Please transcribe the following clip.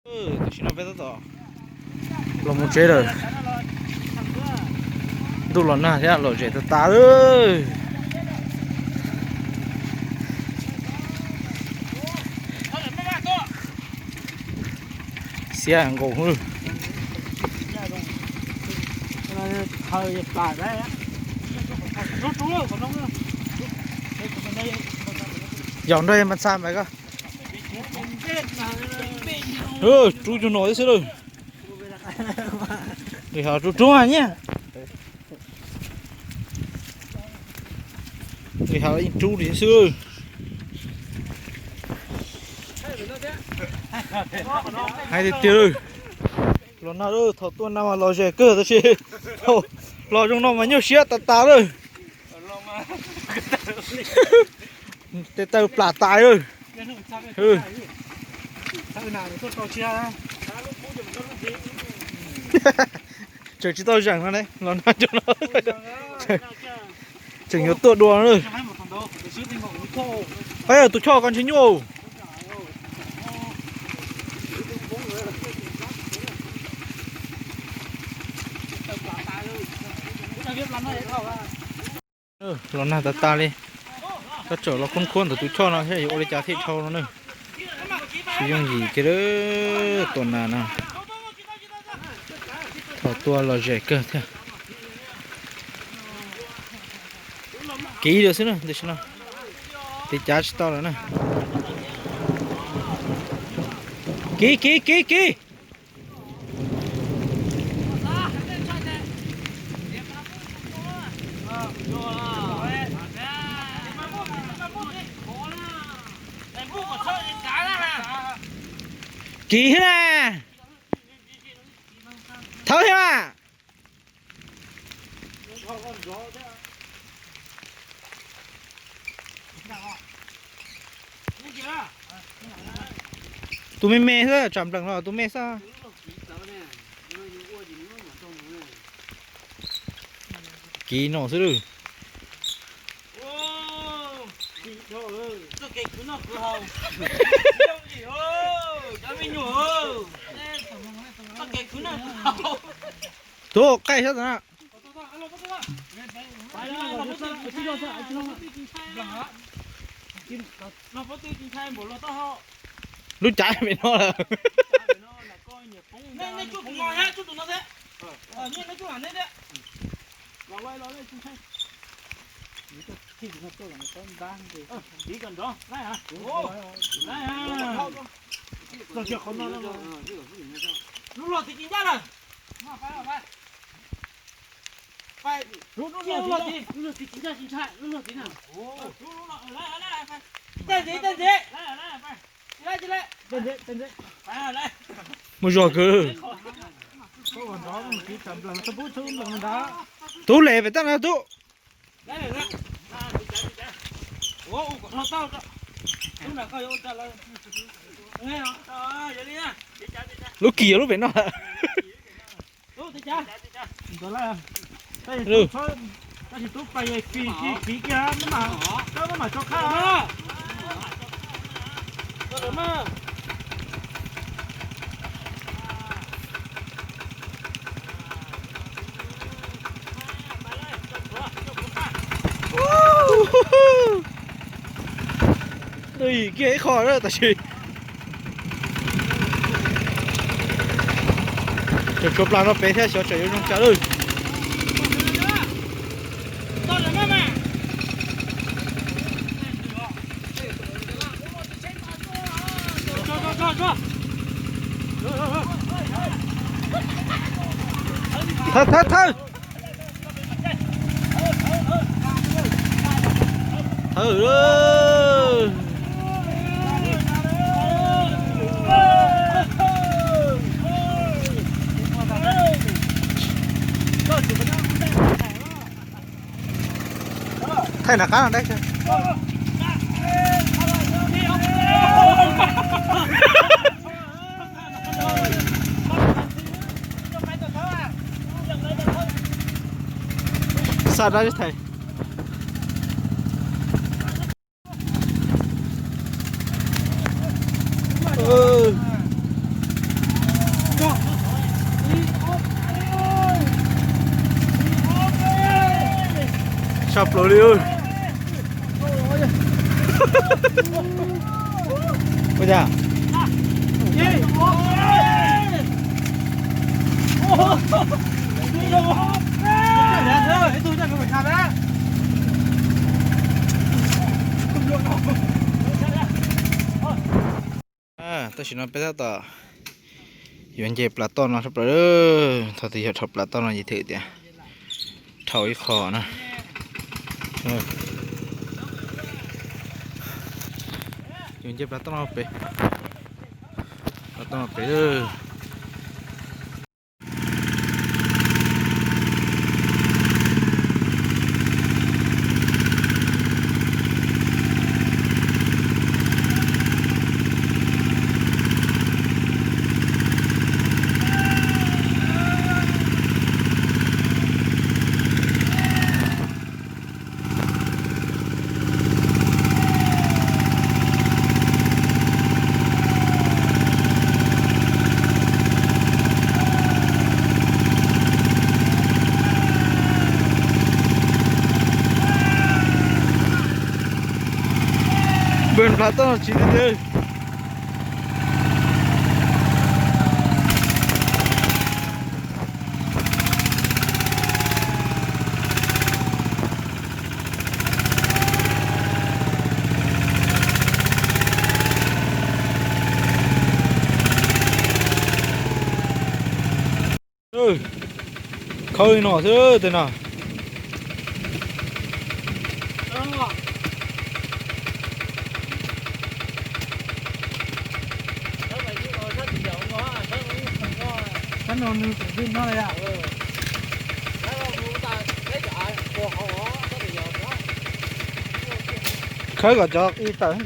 Tam sim no peb tab tom los mus tsev lawm. Ntuj los nag thiab lom zem tas tas lawm. Xiab nkaus. Yaum nrog mas txha mas koj. Rub cug no xwb lawm. Rub rub nyiaj. Li hais ib rub li xwb. Hais tiag tiag, los nag thaum tuaj nag mas los zem kawg tab sis thaum los zoo no mas nyuaj siab tas tas lawm. Tej taw plam tas lawm. Tseem tsis tau zeem no ne, los nag cov no tseem yuav tuaj dua na. Pab tus choj koj ntshe nyuaj. Los nag tas tas li, koj tseem los khuab khuab ntawm tus choj no thiab yuav ua li cas thiaj dhau no na. Tsis yooj yim kiag tuaj nag no. Thaum tuaj los zem kawg thiab. Kiv lawm xwb na, tam sim no tiv cav tsis tau lawm na. Kiv kiv kiv kiv. Kiv thiab na. Thawb thiab mas. Tus me me xwb, tsam npleem los tus me xwb. Kiv no xwb lawm. Tus qaij sab na. Lub cav pem no lawm. Lub luag tim ci ncaj lawm. Tej ntxiv, tej ntxiv. Mus zog kwv. Tub le pem tab na tub. Lub kis lub pem no. Kiag ib qho na tab sis tseem tshuav plas no pem thiab xyov tseem yuav zoo cas lawm. Thawb thawb thawb. Thawb. Thaij nram qab no dab. Xa dab thais. Tshaj plaws li. Ua cas? Tam sim no peb tab tom yuav nce plas toj no sab plaws. Thaum twg yog dhau plas toj no ces thiaj tias dhau ib qho na. Yuav nce plas toj no pem, plas toj no pem. Npawg nplas toj no tsis tiag tiag. Khawb li no xwb tej no. Khawb kom cov i tawm ces